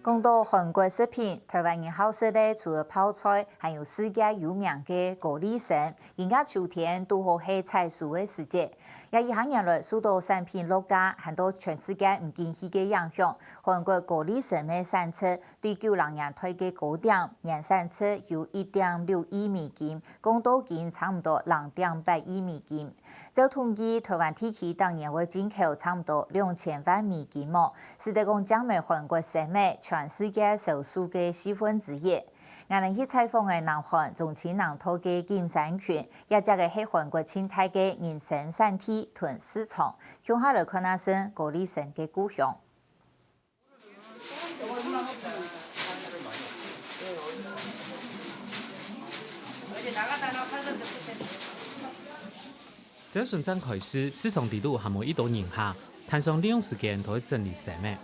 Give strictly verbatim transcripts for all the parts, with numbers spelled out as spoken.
講到韓國食品，臺灣人好食个除了泡菜，還有世界有名个高麗參。今下秋天堵好係採收个時節，這一下年來受到產品落價，還有全世界毋景氣个影響，韓國高麗參个產值對九零年代个高點，年產值有一點六億美金，降到今差毋多零點八億美金。照統計，臺灣地區逐年會進口差毋多兩千萬美金哦，使得講正係韓國參个全世界銷售个四分之一。𠊎等去採訪个南韓忠清南道个金山郡，這隻个係韓國盡大个人參產地同市場，共下來看下先高麗參个故鄉。 朝晨正開始，市場裡肚還無幾多人客，攤商利用時間都會整理參仔。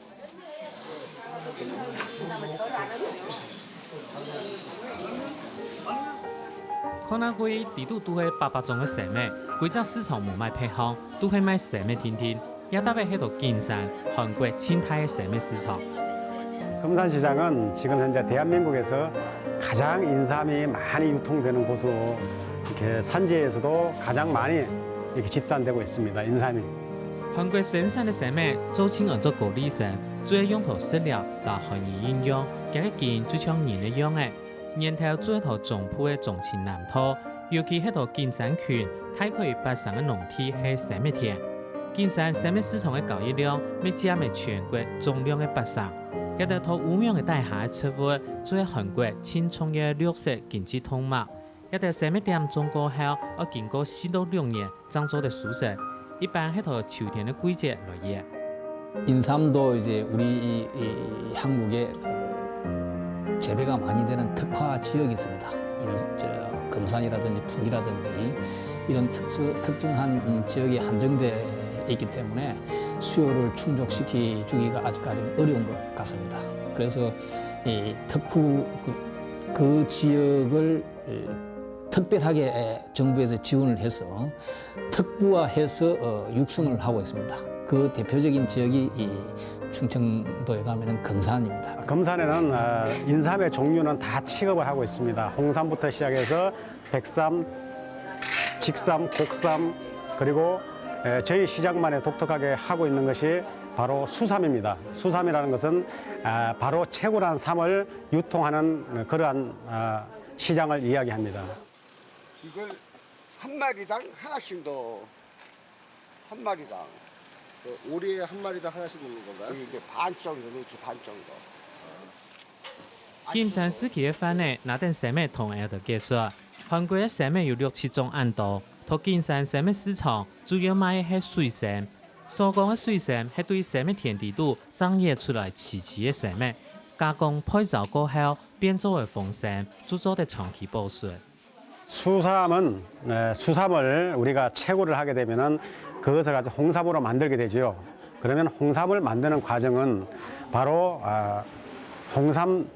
看下去，裡肚都係百百種个參仔，歸隻市場無麼別項，都係賣參仔定定。 這搭仔係到金山，韓國盡大个參仔市場。 금산시장은 지금 현재 대한민국에서 가장 인삼이 많이 유통되는 곳으로 이렇게 산지에서도 가장 많이 이렇게 집산되고 있습니다. 인삼이. 韓國生產个參仔，做盡愛做高麗參，主要用來食了，摎漢語應用，佢个根就像人个樣仔。 源頭主要在中部个忠清南道，尤其係在金山郡，大概有八成个農地係參仔田。金山參仔市場个交易量，乜佔了全國總量个八成。這兜在烏淰个底下个植物，就係韓國盡重要个綠色經濟動脈。這兜參仔店種過後，愛經過四到六年 正做得收成，一般係在秋天个季節來挖。인삼도 이제 우리 이, 이 한국에 어, 재배가 많이 되는 특화 지역이 있습니다. 인, 저, 금산이라든지 분기라든지 이런 특수, 특정한 음, 지역에 한정돼 있기 때문에 수요를 충족시켜 주기가 아직까지는 어려운 것 같습니다. 그래서 이 특구 그, 그 지역을 에, 특별하게 에, 정부에서 지원을 해서 특구화해서 어, 육성을 하고 있습니다. 그 대표적인 지역이 이 충청도에 가면은 금산입니다. 금산에는 어, 인삼의 종류는 다 취급을 하고 있습니다. 홍삼부터 시작해서 백삼, 직삼, 곡삼 그리고 에, 저희 시장만의 독특하게 하고 있는 것이 바로 수삼입니다. 수삼이라는 것은 아, 바로 채굴한 삼을 유통하는 그러한 아, 시장을 이야기합니다. 이걸 한 마리당 하나씩 넣어. 한 마리당. 그 오리에 한 마리당 하나씩 넣는 건가요? 이게 반 정도 넣지, 반 정도. 아, 金山市區个販仔拿等參仔同𠊎兜解說，韓國个參仔有六七種恁多，在金山參仔市場主要賣个係水參。所講个水參係對參仔田底肚正挖出來萋萋个參仔，加工焙燥過後，變做个紅參，就做得長期保存。 수삼은 에, 수삼을 우리가 채굴을 하게 되면은 그것을 가지고 홍삼으로 만들게 되지요. 그러면 홍삼을 만드는 과정은 바로 아, 홍삼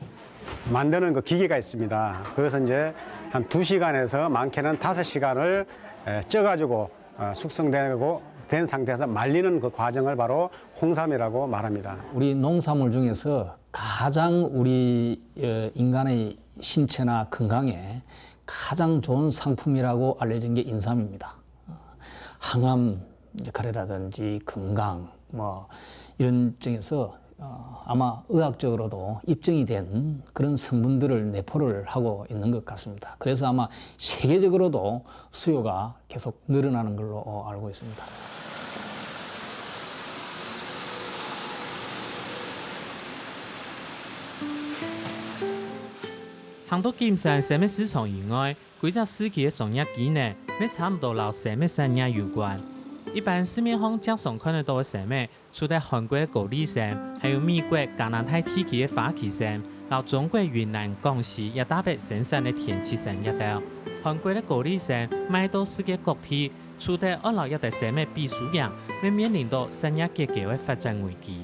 만드는 그 기계가 있습니다. 그것은 이제 한 두 시간에서 많게는 다섯 시간을 에, 쪄가지고 어, 숙성되고 된 상태에서 말리는 그 과정을 바로 홍삼이라고 말합니다. 우리 농산물 중에서 가장 우리 어, 인간의 신체나 건강에 가장 좋은 상품이라고 알려진 게 인삼입니다. 어, 항암 역할이라든지 건강 뭐 이런 점에서 어, 아마 의학적으로도 입증이 된 그런 성분들을 내포를 하고 있는 것 같습니다. 그래서 아마 세계적으로도 수요가 계속 늘어나는 걸로 어, 알고 있습니다. hàng到金山生物市場以外，歸隻市區个商業機能乜差毋多摎生物產業有關。一般市面項輒常看得到个生物， 除忒韓國个高麗參，還有美國、加拿大地區个花旗參，摎中國雲南、廣西這搭仔生產个天際參這兜。韓國个高麗參賣到世界各地，除忒愛摎這兜生物比輸贏，乜面臨到產業結構个發展危機。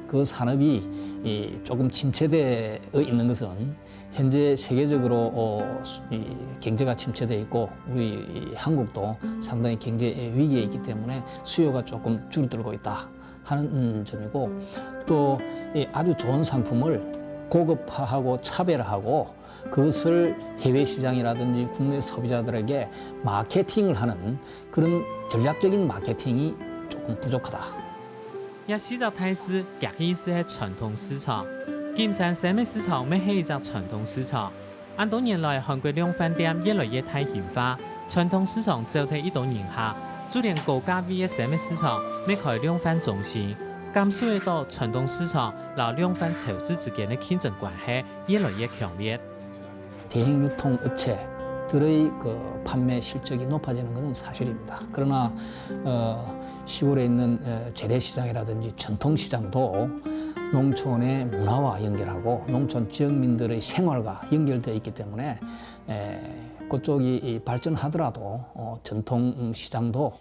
그 산업이 이 조금 침체되어 있는 것은 현재 세계적으로 어, 이 경제가 침체되어 있고 우리 한국도 상당히 경제 위기에 있기 때문에 수요가 조금 줄어들고 있다. 하는 음, 점이고 또 이 아주 좋은 상품을 고급화하고 차별화하고 그것을 해외 시장이라든지 국내 소비자들에게 마케팅을 하는 그런 전략적인 마케팅이 조금 부족하다. 這四隻大市，佢个意思係傳統市場。金山生物市場乜係一隻傳統市場。恁多年來，韓國量販店越來越大型化，傳統市場走忒一多人客，就連高價位个生物市場乜開量販中心，感受得到傳統市場摎量販超市之間个競爭關係越來越強烈。 대형유통 업체들의 그 판매 실적이 높아지는 것은 사실입니다. 그러나 어, 시골에 있는 어, 재래시장이라든지 전통시장도 농촌의 문화와 연결하고 농촌 지역민들의 생활과 연결되어 있기 때문에 에, 그쪽이 이 발전하더라도 어, 전통시장도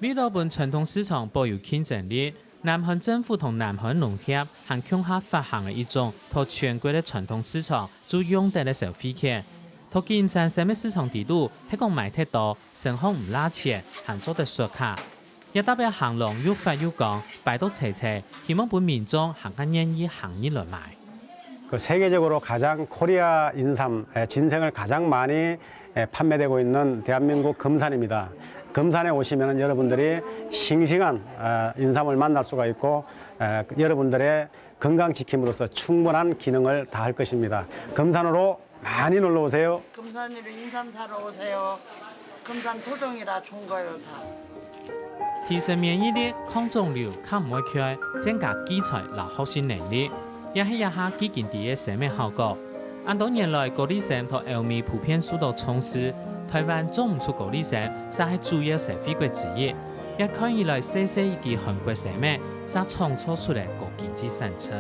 為了分傳統市場保有競爭力，南韓政府同南韓農協還共下發行了一種在全國个傳統市場做用得个消費券。在金山生物市場底肚，係講買忒多，省項毋罅錢，還做得刷卡。這搭个行囊又闊又廣，擺到齊齊，希望分民眾還較願意行入來買。 그 세계적으로 가장 코리아 인삼 에, 진생을 가장 많이 에, 판매되고 있는 대한민국 금산입니다. 금산에 오시면 여러분들이 싱싱한 어, 인삼을 만날 수가 있고 에, 여러분들의 건강 지킴으로써 충분한 기능을 다할 것입니다. 금산으로 많이 놀러 오세요. 금산으로 인삼 사러 오세요. 금산 토종이라 좋은 거예요, 다. 提升免疫力、抗腫瘤、抗毋會缺，增加記載摎學習能力，也係這下既經知个生物效果。恁多年來，高麗參在歐美普遍受到重視，台灣種毋出高麗參，嗄係主要消費國之一。這看起來細細一枝韓國參，嗄創造出來高經濟產值。